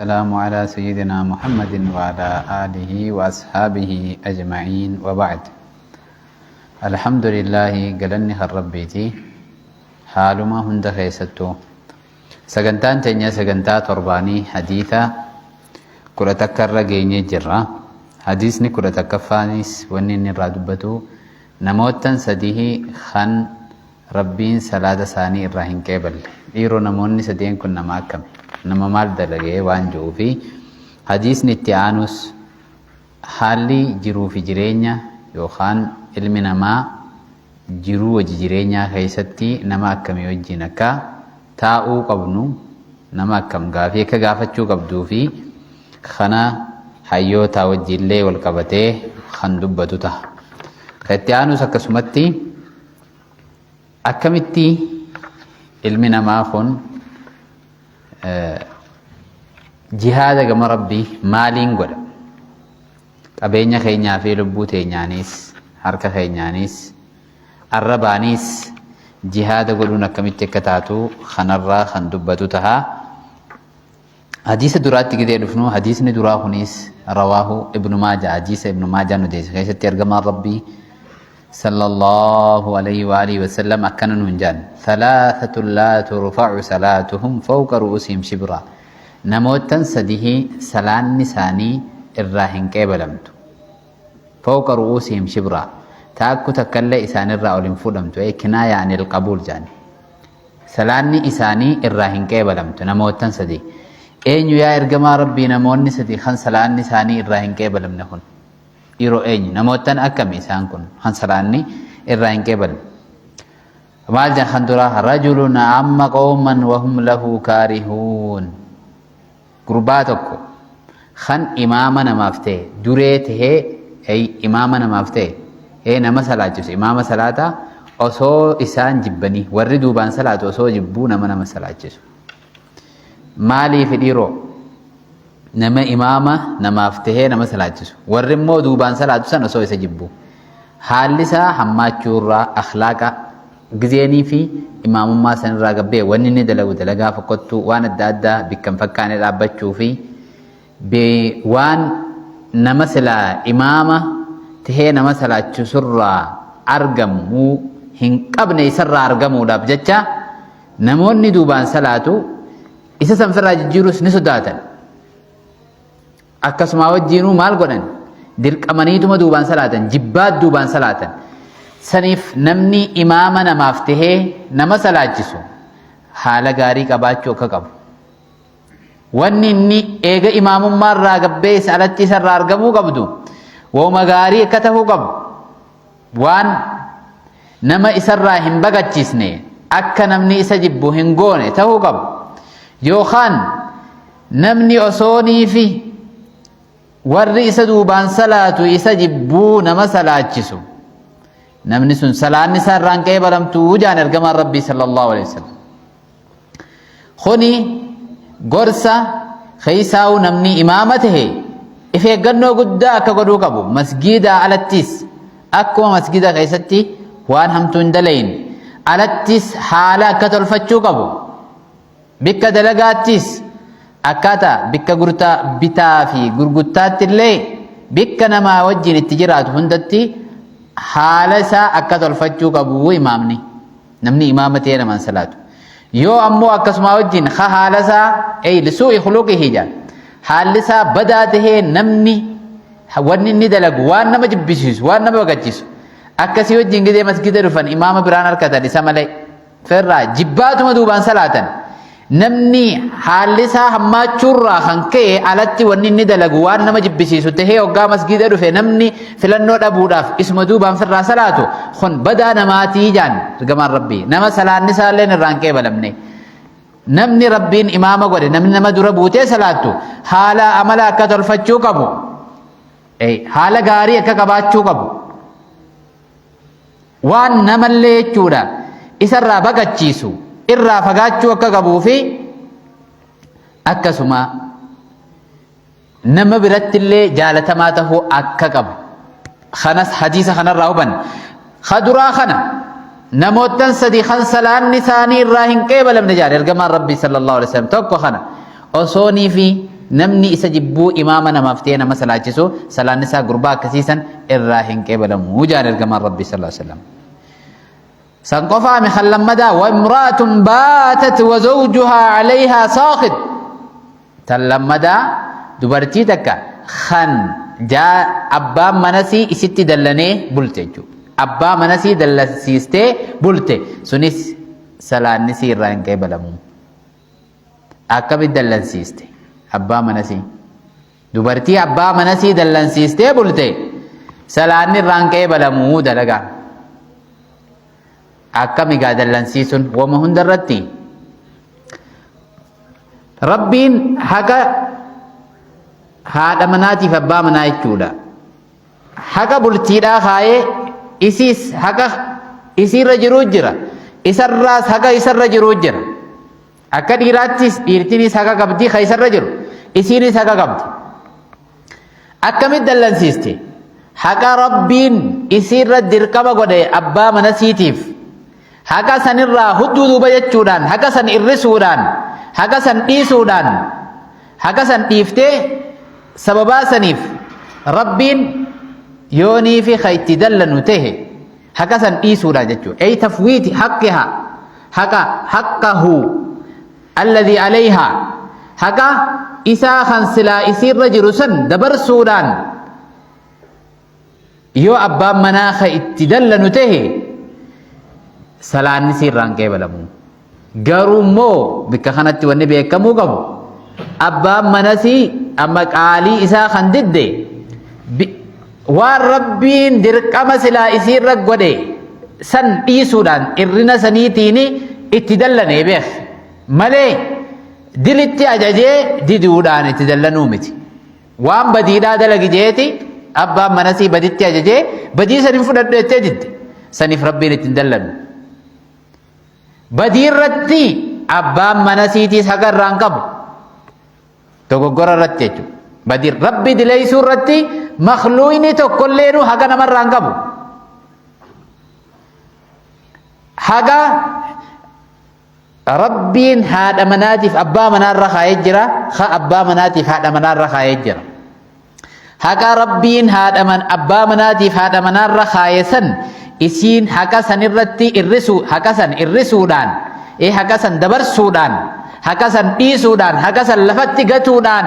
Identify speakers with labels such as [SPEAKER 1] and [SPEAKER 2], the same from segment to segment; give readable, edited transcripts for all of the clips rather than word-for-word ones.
[SPEAKER 1] السلام على سيدنا محمد وعلى آله وأصحابه أجمعين وبعد. الحمد لله galanni kan Rabbiiti haaluma hunda keessattuu. Sagantaan teenya sagantaa torbaanii hadiisa 11 irra geenyee jirra. Hadiisni 11ffaanis wanni inni irraa dubbatu namoottan sadihi kan Rabbiin salaata isaanii irraa hin qeeballe. Dhiiroo namoonni sadeen kun nama akkami? Nama maal dalagee waan ji'uu fi hadiisni itti aanus haalli jiruu fi jireenya yookaan ilmi namaa jiruu wajji jireenyaa keessatti nama akkamii wajjin akka taa'uu qabnu, nama akkam gaafii akka gaafachuu qabduu fi kana hayyootaa wajjiillee wal qabatee kan dubbatu ta'a. Kan itti aanus akkasumatti akkamitti ilmi namaa kun jihaada gama Rabbii maaliin godha? Qabeenya keenyaa fi lubbuu teenyaanis, harka keenyaanis, arrabaanis jihaada godhuun akkamitti akka taatu kanarraa kan dubbatu taha. Hadiisa duraatti gidee dhufnu, hadiisni duraa kunis rawaahu Ibnu Maaja, hadiisa Ibnu Maajaa nu deesse keessatti ergamaan Rabbii sallallahu alayhi wa alihi wasallam akkana nuun jaan: thalaathatu laa turfa'u salaatuhum fawqa ru'usihim shibra. Namoottan sadihi salaanni isaanii irraa hin qeebalamtu. Fawqa ru'uusihim shibra, taakku takkallee isaanirraa ol hin fuudhamtu. Kinaaya anil qabuul jaani. Salaanni isaanii irraa hin qeebalamtu namoottan sadii. Eenyu yaa ergamaa Rabbii namoonni sadii kan salaanni isaanii irraa hin qeebalamne kun? Dhiiroo eenyu? Namoottan akkami isaan kun kan salaanni irraa hin qeebalamne? Maal jedhan kan duraa? Rajulun amma qawman wahum lahu kaarihuun. Gurbaa tokko kan imaama namaaf ta'e, duree tahee, imaama namaaf ta'e, nama salaachisu, imaama salaataa osoo isaan jibbanii, warri duubaan salaatu osoo jibbuu nama salaachisu. Maaliif dhiiroo? Nama imaama namaaf tahee nama salaachisu, warri immoo duubaan salaatu san osoo isa jibbu. Haalli isaa hammaachuu irraa, akhlaaqa gizeenii fi imaamummaa sanirraa gabbee wanni inni dalagu dalagaa fokkottuu, waan adda addaa bikkan fakkaane dhaabbachuu fi waan nama silaa imaama tahee nama salaachisurraa argamuu hin qabne isarraa argamuudhaaf jecha namoonni duubaan salaatu isa sanfirraa jijjiiruus ni sodaatan. Akkasumaa wajjiinuu maal godhan? Dirqamaniituma duubaan salaatan, jibbaat duubaan salaatan. Saniif namni imaama namaaf tahee nama salaachisu haala gaarii qabaachuu akka qabu. Wanni inni eega imaamummaa irraa gabbee isa alatti isarraa argamuu qabdu wooma gaarii akka tahuu qabu. Waan nama isarraa hin baqachiisne, akka namni isa jibbu hin goone tahuu qabu. Yookaan namni osoonii fi warri isa duubaan salaatu isa jibbuu nama salaachisu, namni sun salaanni isaa irraan qeebalamtuu jaan ergamaan Rabbii sallallahu alaihi wasallam. Kuni gorsa keessaa'uu namni imaama tahe if eeggannoo guddaa akka godhuu qabu. Masgiidaa alattis akkuma masgiida keessatti waan hamtuu hin dalayin, alattis haala akka tolfachuu qabu. Bikka dalagaattis, akkaataa bikka gurtaa bitaa fi gurguttaatti illee, bikka namaa wajjin itti jiraatu hundatti haala isaa akka tolfachuu qabu imaamni. Namni imaama ta'ee namaan salaatu. Yoo ammoo akkasuma wajjin ha haala isaa ey lisuu'i khuluqihi jaan, haalli isaa badaa tahee, namni wanni inni dalagu waan nama jibbisiisu, waan nama baqachiisu akkasii wajjin gidee masgida dhufan imaama biraan harkatan isa malee firraa jibbaatuma duubaan salaatan. Namni haalli isaa hammaachuurraa kan ka'e alatti wanni inni dalagu waan nama jibbisiisu tahee hoggaa masgiida dhufe namni filannoo dhabuudhaaf isuma duubaan firraa salaatu, kun badaa namaatii jaan ergamaan Rabbii. Nama salaanni isaalleen irraa hin qeebalamne. Namni Rabbiin imaama godhe, namni nama dura buutee salaattu haala amala akka tolfachuu qabu, haala gaarii akka qabaachuu qabu, waan namallee jechuudha isarraa baqachiisu irraa fagaachuu akka qabuu fi akkasuma nama birattillee jaalatamaa tahuu akka qabu kanas hadiisa kanarraa hubanna. Ka duraa kana, namoottan sadi kan salaanni isaanii irraa hin qeebalamne jedhan ergamaan Rabbii sallallahu alaihi wasallam, tokko kana osoonii fi Namni isa jibbuu imaama namaaf ta'ee nama salaachisu, salaanni isaa gurbaa akkasiisan irraa hin qeebalamu jaan ergamaan Rabbii sallallahu alaihi wasallam. San qofaa mi kan lammadaa, wa imra'atun baatat wa zawjuhaa alayhaa saaqid. Tan lammadaa dubartii takka kan jaa abbaan manasii isitti dallanee bulte jechuudha. Abbaa manasii dallansiistee bulte, sunis salaannisii irraa hin qeebalamu. Akkamitti dallansiiste abbaa manasii? Dubartii abbaa manasii dallansiistee bulte salaanni irraa hin qeebalamu dalagaa. Akkami gaa dallansiisuun wama hunda irratti? Rabbiin haqa haadha manaatiif abbaa manaa jechuudha. Haqa bultiidhaa kaayee, isiis haqa isiirra jiruu jira. Isarraas haqa isarra jiruu jira. Akka dhiiraattis dhiirtinis haqa qabdi ka isarra jiru. Isiinis haqa qabdi. Akkamitti dallansiiste? Haqa Rabbiin isiirra dirqama godhe abbaa manasiitiif. Haqa sanirraa hudduu duuba jechuudhaan, haqa san irrisuudhaan, haqa san dhiisuudhaan, haqa san dhiiftee, sababaa saniif Rabbiin yoonii fi ka itti dallanu tahe haqa san dhiisuudhaan jechuudha. Ey tafwiiti haqqiha, haqa haqqahu alladhi alayha, haqa isaa kan silaa isiirra jiru san dabarsuudhaan yoo abbaan manaa ka itti dallanu tahe salaanni siirraan qeebalamu. Garuu immoo bikka kanatti wanni beekamuu qabu, abbaan manasii amma qaalii isaa kan didde waan Rabbiin dirqama silaa isiirra godhe san dhiisuudhaan irrina saniitiin itti dallanee beek malee, dilitti ajajee diduudhaan itti dallanuu miti. Waan badiidhaa dalagi jeeti abbaan manasii baditti ajajee, badii san hin fudhadhu jettee didde. Saniif Rabbiin ittiin dallanu. Badii irratti abbaan manasiitiis haqa irraa hin qabu. Dogoggora irratti jechuudha. Badii Rabbi dileessuu irratti makluuyni tokkolleenu haqa namarraa hin qabu. Haqa Rabbiin haadha manaatiif abbaa manaarra kaayee jira, ha abbaa manaatiif haadha manaarra kaayee jira. Haqa Rabbiin haadha man abbaa manaatiif haadha manaarra kaaye san isiin haqa san irratti irrisuu, haqa san irrisuudhaan, ee haqa san dabarsuudhaan, haqa san dhiisuudhaan, haqa san lafatti gatuudhaan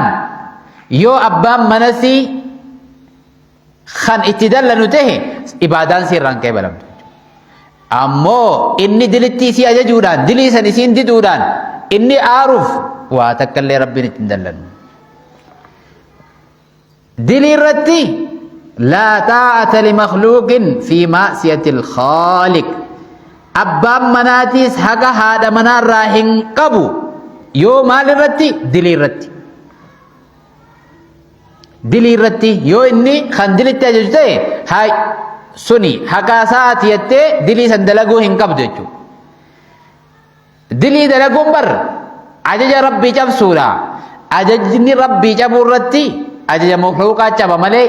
[SPEAKER 1] yoo abbaan manasii kan itti dallanu tahe ibaadaan si irraan qeebalamtu. Ammoo inni dilitti isii ajajuudhaan, dilii san isiin diduudhaan inni aaruuf, waa takka illee Rabbiin itti hin dallanu. Dilii irratti laa taa'ata limakhluuqin fi ma'siyatil khaaliq. Abbaan manaatiis haqa haadha manaarraa hin qabu, yoo maal irratti? Dilii irratti. Dilii irratti yoo inni kan dilitti ajaju ta'e, haa suni haqaa isaati jettee dilii san dalaguu hin qabdu jechuudha. Dilii dalaguun bar ajaja Rabbii cabsuudha. Ajajni Rabbii cabuu irratti ajaja makhluuqaa caba malee,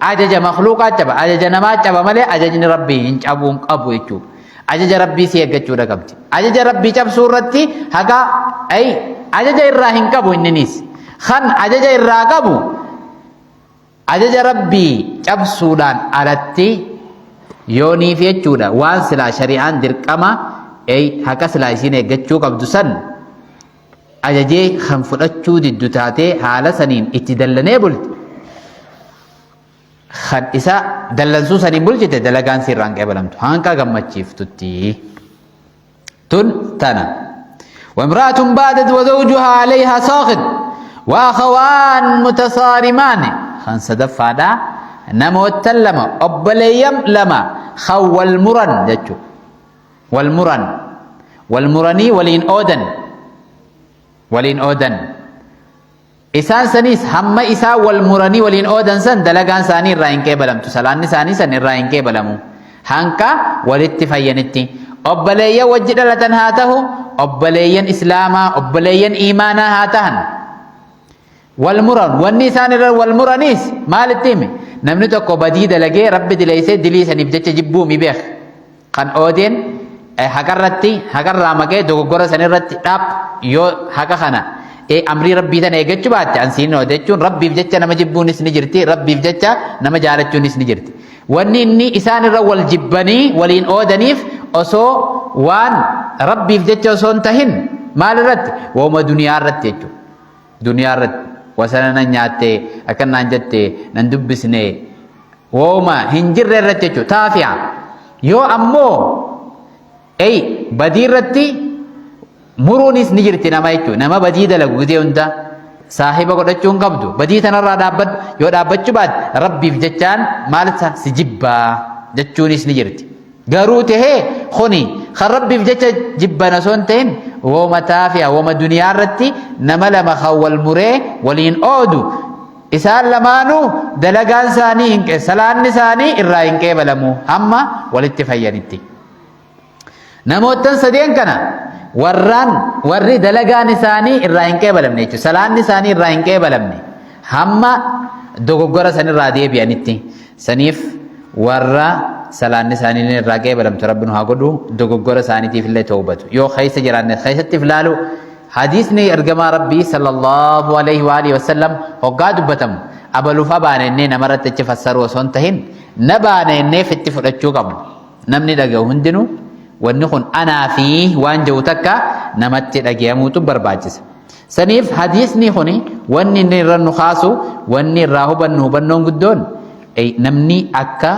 [SPEAKER 1] ajaja makhluuqaa caba, ajaja namaa caba malee, ajajni Rabbii hin cabuu hin qabu jechuudha. Ajaja Rabbii si eeggachuudha qabdi. Ajaja Rabbii cabsuu irratti haqa ay ajaja irraa hin qabu inninis. Kan ajaja irraa qabu ajaja Rabbii cabsuudhaan alatti yooniif jechuudha, waan silaa shari'aan dirqama ey haqa silaa isiin eeggachuu qabdu san ajajee kan fudhachuu diddu taatee haala saniin itti dallanee bulte, kan isa dallansuu saniin bulchite, dalagaan sirraan qeebalamtu hanqa gammachiiftutti tun tana. وامرأة بادت وزوجها عليها ساخط وأخوان متصارمان. خان صدفادا نموت لما أبليم لما خو والمرن جتشو والمرن والمرني ولين أودن ولين أودن. Isaan sanis hamma isaa wal muranii waliin oodan san dalagaan isaanii irraa hin qeebalamtu. Salaanni isaanii san irraa hin qeebalamu. Hanqa walitti fayyanitti. Obboleeyyan wajji dhalatan haa tahu, obboleeyyan Islaamaa, obboleeyyan iimaanaa haa tahan. Wal muran, wanni isaan irra wal muraniis maalitti hime? Namni tokko badii dalagee Rabbi dileessee dilii saniif jecha jibbuu mi beek. Kan oodeen haqarratti, haqarraa maqee dogoggora sanirratti dhaab yoo haqa kana Amrii Rabbii tana eeggachuu baatte an siin ooda jechuun Rabbiif jecha nama jibbuunis ni jirti, Rabbiif jecha nama jaalachuunis ni jirti. Wanni inni isaan irra wal jibbanii waliin oodaniif osoo waan Rabbiif jecha osoo hin tahin maal irratti? Wauma duniyaa irratti jechuudha. Duniyaa irratti wasana nan nyaatte, akkan naan jette, nan dubbisne, wauma hin jirre irratti jechuudha. Taafi'a. Yoo ammoo Ey badii irratti muruunis ni jirti nama jechuudha. Nama badii dalagu gizee hunda saahiba godhachuu hin qabdu. Badii tanarraa dhaabbadhu. Yoo dhaabbachuu baatte Rabbiif jechaan maal isa si jibbaa jechuunis ni jirti. Garuu tahee kuni kan Rabbiif jecha jibban osoo hin ta'in wooma taafi'a wooma duniyaa irratti nama lama kan wal muree waliin oodu isaan lamaanuu dalagaan isaanii hin salaanni isaanii irraa hin qeebalamu hamma walitti fayyanitti. Namoottan sadeen kana warraan warri dalagaan isaanii irraa hin qeebalamne jechuudha. Salaanni isaanii irraa hin qeebalamne hamma dogoggora sanirraa deebi'anitti. Saniif warra salaanni isaanii irraa qeebalamtu Rabbi nu haa godhu, dogoggora isaaniitiif illee tawbatu. Yoo keessa jiraanne keessatti if laalu. Hadiisni ergamaa Rabbii sallallahu alaihi wa alihi wasallam hoggaa dubbatamu abaluuf abaana innee namarratti achi fassaruu osoo hin tahin na baana innee fitti fudhachuu qabna. Namni dhaga'u hundinuu wanni kun anaa fi waan jedhu takka namatti dhagayamuutu barbaachisa. Saniif hadiisni kun wanni inni irra nu kaasu, wanni irraa hubannu hubannoon guddoon namni akka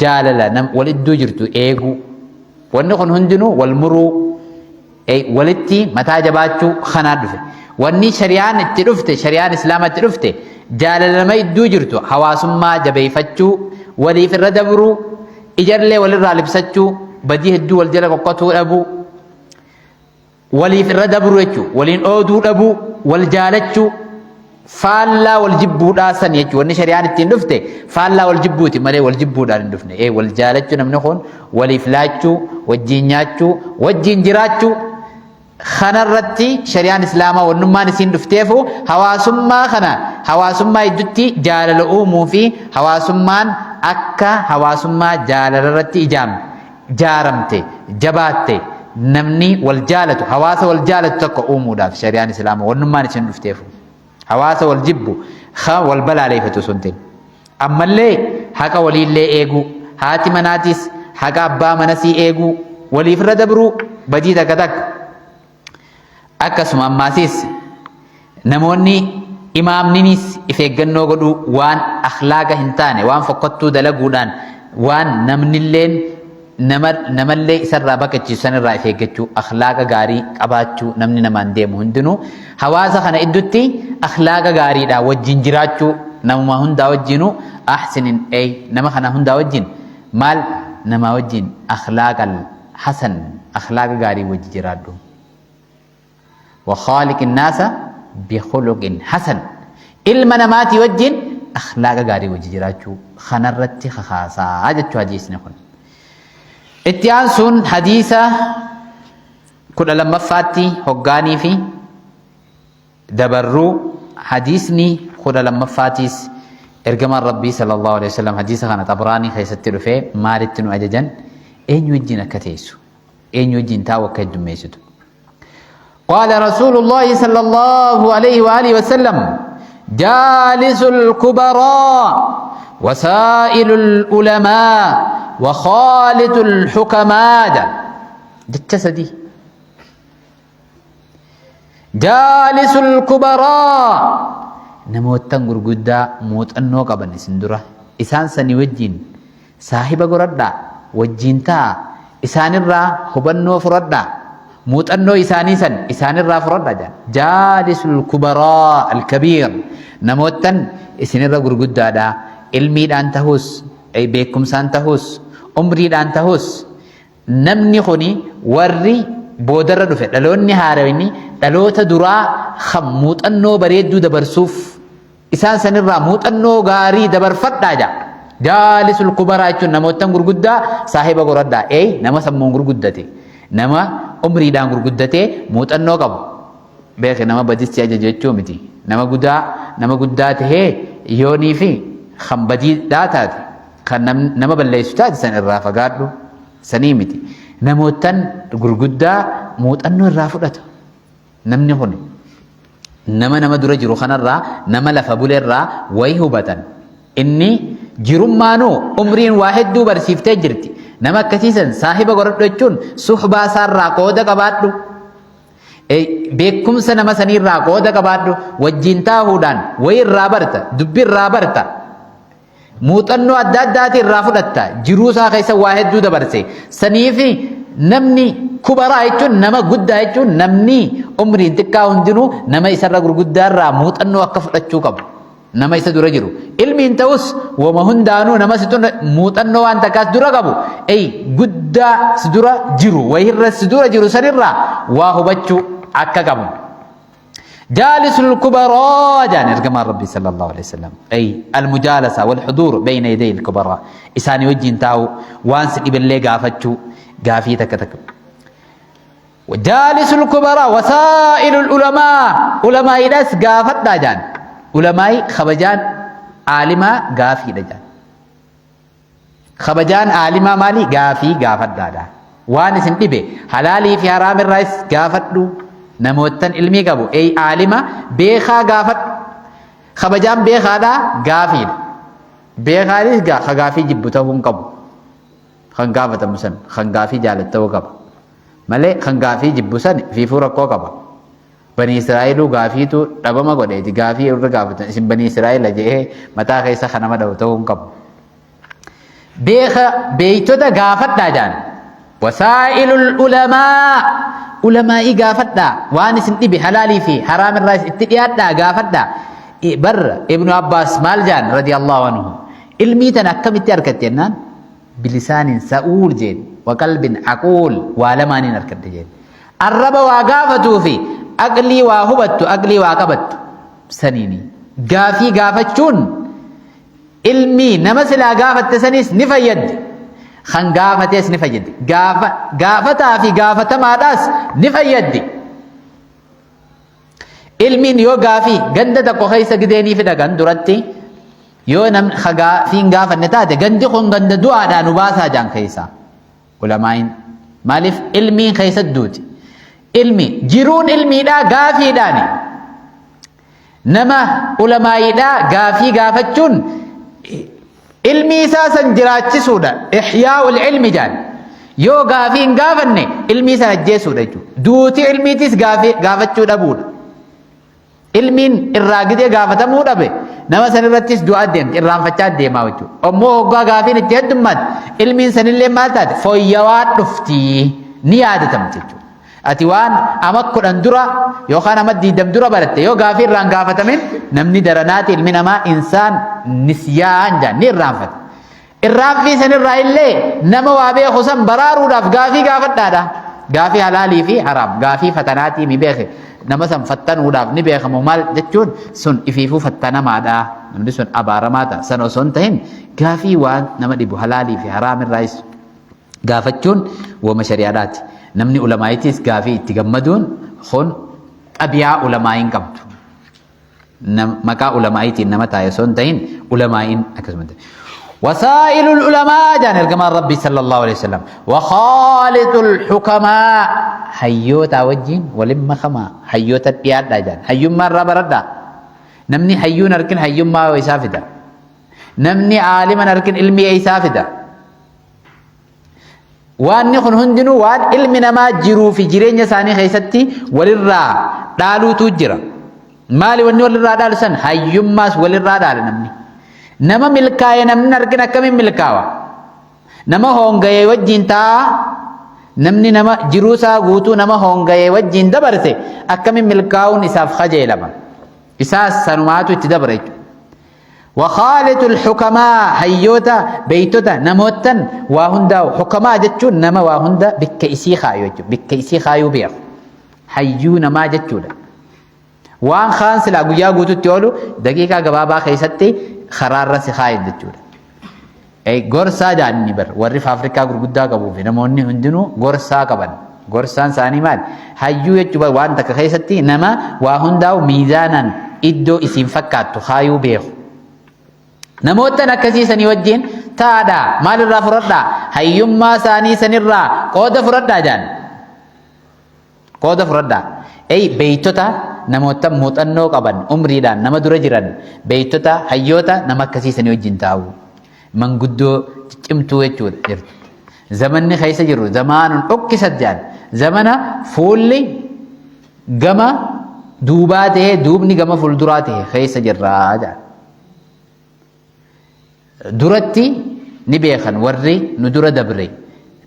[SPEAKER 1] jaalala wal idduu jirtu eeguu. Wanni kun hundinuu wal muruu, walitti mataa jabaachuu kanaa dhufe. Wanni shari'aan itti dhufte, shari'aan islaama itti dhufte, jaalala nama idduu jirtu hawaasummaa jabeeffachuu, waliif irra dabruu, ijallee walirraa libsachuu, badii hedduu wal jala qoqqotuu dhabuu, waliif irra dabruu jechuudha, waliin ooduu dhabuu, wal jaalachuu, faallaa wal jibbuudhaa san jechuudha. Wanni shari'aan ittiin dhufte faallaa wal jibbuuti malee wal jibbuudhaan hin dhufne. Wal jaalachuu, namni kun waliif laachuu, wajjiin nyaachuu, wajjiin jiraachuu kanarratti shari'aan islaamaa wannummaan isiin dhufteefu hawaasummaa kana, hawaasummaa gidduutti jaalala uumuu fi hawaasummaan akka hawaasummaa jaalala irratti ijaaramte jabaatte, namni wal jaalatu, hawaasa wal jaalatu tokko uumuudhaaf shari'aan islaamaa wannummaan isiin dhufteefu. Hawaasa wal jibbu, wal balaaleeffatu osoo hin ta'in. Ammallee haqa waliillee eeguu, haati manaatis haqa abbaa manasii eeguu, waliif irra dabruu badii takka takka. Akkasuma ammaasis namoonni imaamninis if eeggannoo godhuu, waan akhlaaqa hin taane, waan fokkottuu dalaguudhaan, waan namnilleen nama namallee isarraa baqachiisu sanirraa if eeggachuu, akhlaaqa gaarii qabaachuu, namni namaan deemu hundinuu hawaasa kana iddutti akhlaaqa gaariidha wajjin jiraachuu, namuma hundaa wajjinuu ahsinin ey nama kana hundaa wajjin maal namaa wajjin akhlaaqal hasan, akhlaaqa gaarii wajji jiraadhu. Wa khaaliqi naasa bikhuluqin hasan, ilma namaatii wajjin akhlaaqa gaarii wajji jiraachuu kanarratti kakaasaa jechuu hadiisni kun. Itti aansuun hadiisa 12ffaatti hoggaanii fi dabarruu, hadiisni 12ffaatiis ergamaan Rabbii sallallahu alaihi wasallam hadiisa kana Xabraanii keessatti dhufee maalitti nu ajajan? Eenyu wajjin akka teessu, eenyu wajjin taa'u akka heddummeessitu. قال رسول الله صلى الله عليه وآله وسلم: جالس الكبراء وسائل العلماء وخالط الحكماء. جتسدي جالس الكبراء، namoottan gurguddaa muuxannoo qaban isin dura, isaan sanii wajjin saahiba godhadhaa, wajjin ta'a, isaanirraa hubannoo fudhadhaa, muuxannoo isaanii san isaanirraa fudhadhaa jedhan. Jaalisul kubaraa alkabiir, namoottan isinirra gurguddaadha, ilmiidhaan tahus, beekumsaan tahus, umriidhaan tahus. Namni kuni warri boodarra dhufe, dhaloonni haarawni dhaloota duraa kan muuxannoo bareedduu dabarsuuf, isaan sanirraa muuxannoo gaarii dabarfadhaa jedha. Jaalisul kubaraa jechuun namoottan gurguddaa saahiba godhadhaa. Nama sammuun gurguddate, nama umriidhaan gurguddatee muuxannoo qabu. Beeki, nama badisti ajaju jechuu miti. Nama guddaa, nama guddaa tahee yoonii fi kan badiidhaa taate, kan nama balleessu taate, san irraa fagaadhu sanii miti. Namoottan gurguddaa muuxannoo irraa fudhata. Namni kun Nama nama dura jiru kanarraa, nama lafa bulerraa wayi hubatan. Inni jirummaanuu umriin waa hedduu barsiiftee jirti. Nama akkasiisan saahiba godhadhu jechuun suhbaa isaarraa qooda qabaadhu. Beekumsa nama saniirraa qooda qabaadhu. Wajjin taahuudhaan wayi irraa barta, dubbi irraa barta. Muuxannoo adda addaatii irraa fudhatta. Jiruu isaa keessa waa hedduu dabarse. Saniifi namni kubaraa jechuun nama guddaa jechuun namni umriin xiqqaa hundinuu nama isarra gurguddaa irraa muuxannoo akka fudhachuu qabu. Nama isa dura jiru. Ilmiin ta'us wama hundaanuu nama si muuxannoo waan takkaas dura qabu. Ey guddaa si dura jiru wayirra si dura jiru sanirraa waa hubachuu akka qabu. جالس الكبراء جان ارجمان ربي صلى الله عليه وسلم، أي المجالسة والحضور بين يدي الكبراء، إساني وجين تاو وانس إبن لي قافتشو قافي تك تك. وجالس الكبراء وسائل العلماء، علماء ناس قافت جان، علماء خبجان عالما قافي جان، Kabajaan aalimaa maali? Gaafii gaafadhaadha. Waan isin dhibe halaalii fi haraam irraayis gaafadhu. Namoottan ilmii qabu ey aalima beekaa gaafadhu. Kabajaan beekaadha gaafiidha. Beekaanis ka gaafii jibbu ta'uu hin qabu. Kan gaafatamu san kan gaafii jaalatu ta'uu qaba. Malee kan gaafii jibbu san fiifuu rakkoo qaba. Banii Israa'eluu gaafiitu dhabama godheeti gaafii irra gaafatan isin Banii Israa'ela je'ee mataa keessa kan nama dhahu ta'uu hin qabu. Beeka beeytota gaafadhaa jaan. Wasaa'ilul ulamaa, ulamaa'ii gaafadhaa, waan isin dhibe halaalii fi haraam irraa itti dhiyaadhaa gaafadhaa. Bar Ibnu Abbaas maal jaan radiyallahu anhu, ilmii tana akkamitti argatte jennaan, bilisaanin sa'uul jeen wa qalbin aquul, waa lamaaniin argadhe jeen. Arraba waa gaafatuu fi aqlii waa hubattu, aqlii waa qabattu saniini. Gaafii gaafachuun ilmii nama silaa gaafatte saniis ni fayyaddi. Kan gaafatees ni fayyaddi. Gaafa, gaafataa fi gaafatamaadhaas ni fayyaddi. Ilmiin yoo gaafii ganda tokko keessa gideenii fi dhaqan duratti yoo namni gaafii hin gaafanne taate, gandi kun ganda du'aadhaa nu baasaa jaan keessaa. Ulamaa'iin maaliif ilmiin keessa duuti. Ilmi jiruun ilmiidhaa gaafiidhaani. Nama ulamaa'iidhaa gaafii gaafachuun ilmii isaa san jiraachisuudha. Ihyaa'ul ilmi jaan. Yoo gaafii hin gaafanne ilmii san ajjeesuudha jechuudha. Duuti ilmiitis gaafii gaafachuu dhabuudha. Ilmiin irraa gidee gaafatamuu dhabe nama san irrattis du'aa deemti, irraanfachaa deemaa jechuudha. Ammoo hoggaa gaafiin itti heddummaate ilmiin sanillee maal taate? Fooyyawaa dhufti, ni yaadatamti jechuudha. Ati waan ama 10 dura yookaan ama 20 dura baratte yoo gaafii irraan gaafatamin, namni daranaati ilmi namaa insaan nisyaan jaan ni irraanfata. Irraanfii sanirraa illee nama waa beeku san baraaruudhaaf gaafii gaafadhaadha. Gaafii halaalii fi haraam, gaafii fatanaatii mi beeke, nama san fattanuudhaaf ni beekamu maal jechuun sun ifiifuu fattanamaadha. Namni sun abaaramaa ta'a. San osoo hin tahin gaafii waan nama dhibu halaalii fi haraam irraayis gaafachuun wama shari'aadhaati. Namni ulamaayitis gaafii itti gammaduun kun xabiyaa ulamaayiin qabdu. Maqaa ulamaayitiin nama taa'e osoo hin tahin ulamaayiin akkasuma ta'e. Wasaa'ilul ulamaa jaan ergamaan Rabbii sallallahu alaihi wasallam. Wakhaalitul hukamaa, hayyoota wajjin walin makamaa, hayyoota dhiyaadhaa jaan. Hayyummaa irraa baradhaa. Namni hayyuun harkin hayyummaa isaa fida. Namni aaliman harkin ilmii isaa fida. Waanni kun hundinuu waan ilmi namaa jiruu fi jireenya isaanii keessatti walirraa dhaaluutu jira. Maali wanni walirraa dhaalu san? Hayyummaas walirraa dhaala namni. Nama milkaa'e namni argin akkamiin milkaawa? Nama hoonga'e wajjin taa'a, namni nama jiruu isaa guutuu nama hoonga'e wajjin dabarse akkamiin milkaa'uun isaaf kajeelama? Isaas sanumaatu itti dabra jechuudha. Wakhaalitul hukamaa, hayyoota, beeytota, namoottan waa hundaa, hukamaa jechuun nama waa hunda bikka isii kaayu jechuudha. Bikka isii kaayuu beeku. Hayyuu namaa jechuudha. Waan kaan silaa guyyaa guututti oolu daqiiqaa gabaabaa keessatti karaarra si kaayan jechuudha. Gorsaa jaanni bar warri faafrikaa gurguddaa qabuu fi namoonni hundinuu gorsaa qaban. Gorsaan isaanii maali? Hayyuu jechuun waan takka keessatti nama waa hundaa'u miizaanaan iddoo isiin fakkaattu kaayuu beeku. Namoottan akkasii sanii wajjin taa'adhaa, maalirraa fudhadhaa? Hayyummaa isaanii sanirraa qooda fudhadhaa jaan. Qooda fudhadhaa. Ey beeytota namoota muuxannoo qaban umriidhaan nama dura jiran beektota hayyoota nama akkasiisanii wajjin taa'u. Manguddoo ciccimtuu jechuudha jirtu. Zamanni keessa jirru zamaanun dhukkisat jedhan. Zamana fuulli gama duubaa ta'ee duubni gama fuulduraa ta'e keessa jirraa jedhan. Duratti ni beekan warri nu dura dabre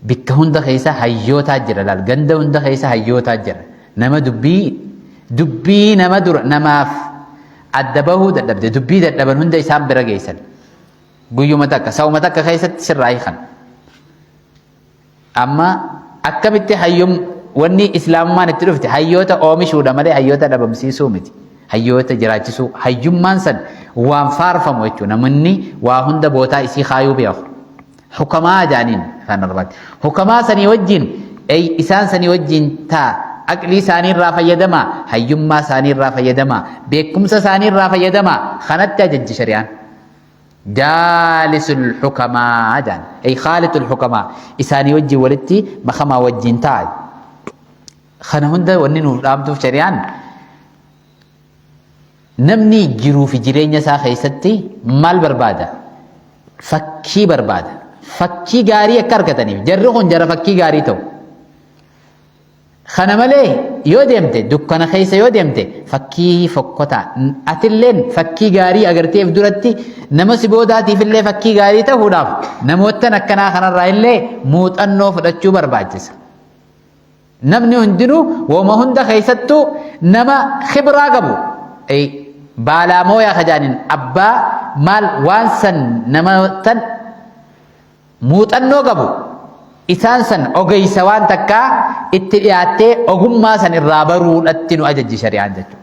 [SPEAKER 1] bikka hunda keessa hayyootaa jira laal ganda hunda keessa hayyootaa jira nama dubbii dubbii nama dura namaaf adda bahuu dadhabde dubbii dadhaban hunda isaan bira geessan guyyuma takka sa'uma takka keessatti sirraa hiikan Amma akkamitti hayyum wanni islaamummaan itti dhufte hayyoota oomishuudha malee hayyoota dhabamsiisuu miti. Hayyoota jiraachisuu hayyummaan san waan faarfamu jechuudha. Namni waa hunda bootaa isii kaayuu beeku. Hukamaa jaaniin afaan Arabaatti. Hukamaa sanii wajjin isaan sanii wajjin taa aqlii isaanii irraa fayyadamaa, hayyummaa isaanii irraa fayyadamaa, beekumsa isaanii irraa fayyadamaa kanatti ajajji shari'aan. Jaalisul hukamaa jaan. Ay khaalitul hukamaa. Isaanii wajjin walitti makamaa wajjin ta'a. Kana hunda wanni nuuf dhaamtuuf shari'aan namni jiruu fi jireenya isaa keessatti maal barbaada? Fakkii barbaada. Fakkii gaarii akka argataniif jarri kun jara fakkii gaarii ta'u. Kana malee yoo deemte dukkana keessa yoo deemte fakkii fokkotaa atilleen fakkii gaarii agarteef duratti nama si boodaatiif illee fakkii gaarii ta'uudhaaf namoottan akkanaa kanarraa illee muuxannoo fudhachuu barbaachisa. Namni hundinuu wooma hunda keessattuu nama khibraa qabu baalaa mooyaa kajaaniin abbaa maal waan san namoottan muuxannoo qabu isaan san ogeysa waan takkaa itti dhiyaattee ogummaa san irraa baruudhatti nu ajajji shari'aan jechuudha.